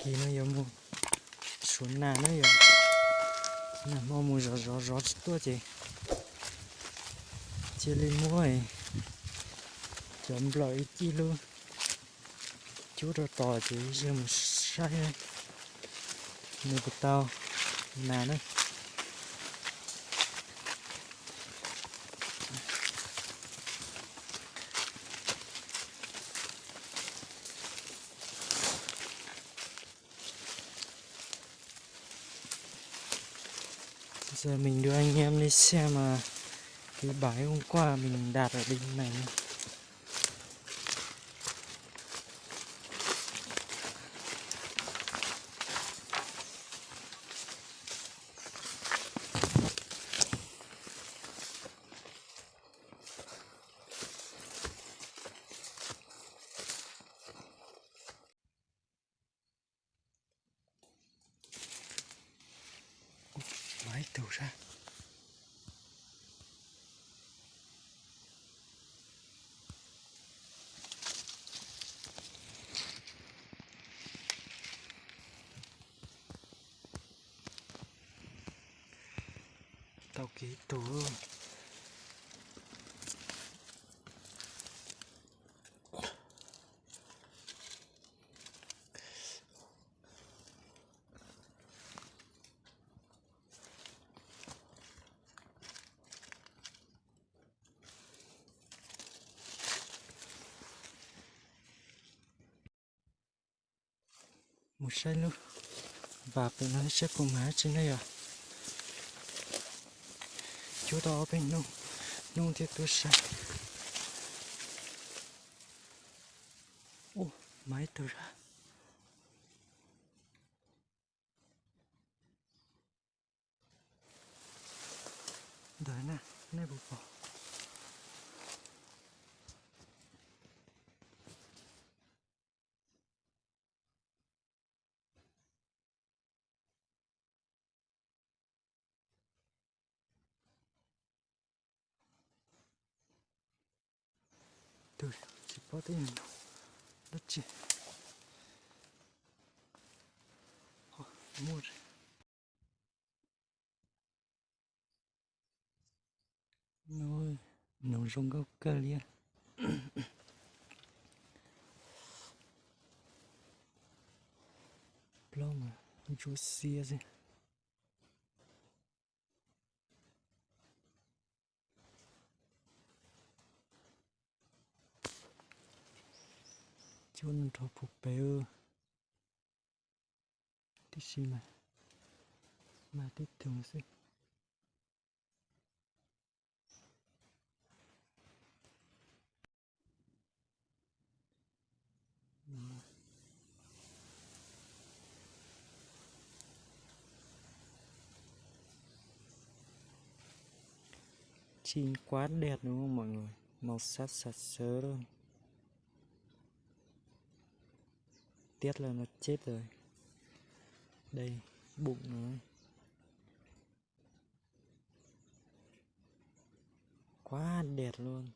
kis no yuav mus suav nas na yom. Nag hmo mus zov zov zov tsis tuaj ces cia li muab cov nplawm ib cij lub cub rau tos ces yog mus saib nws puas tau nas na. Giờ mình đưa anh em đi xem, à, cái bãi hôm qua mình đặt ở bên này. Ub, mas ib tug sab. Tau kiag ib tug. Mus saib lub vas pem no saib puas mag dab tsi na yom. Cuab tau ob peb hnub, hnub thiaj tuaj saib. Ub, mag ib tug sab. Ntawd na, nej puas pom? Tus tsis paub tej no dab tsi. Muaj, nws zoo nkauj kawg li. Plaub mas ntsuab xiab xwb. Cuab nrov puag pem tib si mas, mas tib tug xwb. Chín quá đẹp đúng không mọi người? Màu sắc sặc sỡ luôn. Tiết là nó chết rồi. Đây, bụng nó. Quá đẹp luôn.